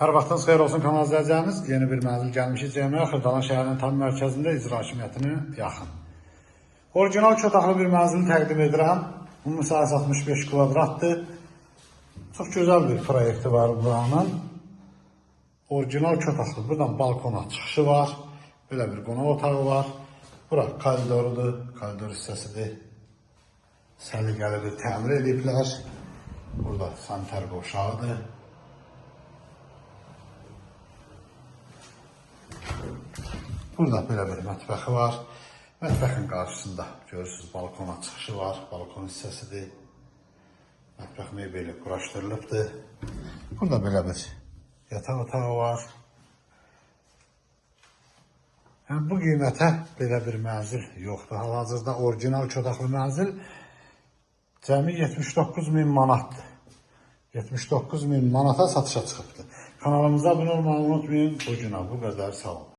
Hər vaxtınız xeyir olsun kanal izləyicilərimiz. Yeni bir mənzil gəlmişik cəmiyə Xırdalan şəhərinin tam mərkəzində icra hakimiyyətinin yaxın. Orijinal iki otaqlı bir mənzili təqdim edirəm. Ümumi sahəsi 65 kvadratdır. Çox gözəl bir proyekti var buranın. Orijinal iki otaqlı. Buradan balkona çıxışı var. Belə bir qonaq otağı var. Bura koridorudur, koridor hissəsidir. Səliqəli bir təmir ediblər. Burada sanitar qovşağıdır. Burada belə bir mətbəxi var. Mətbəxin qarşısında görürsünüz balkona çıxışı var, balkon hissəsidir. Mətbəx mebeli quraşdırılıbdır. Burada belə bir yataq otağı var. Yəni bu qiymətə belə bir mənzil yoxdur. Hal-hazırda orijinal iki otaqlı mənzil cəmi 79 min manatdır. 79 min manata satışa çıxıbdır. Kanalımıza abunə olmağı unutmayın. Bu günə bu qədər. Sağ olun.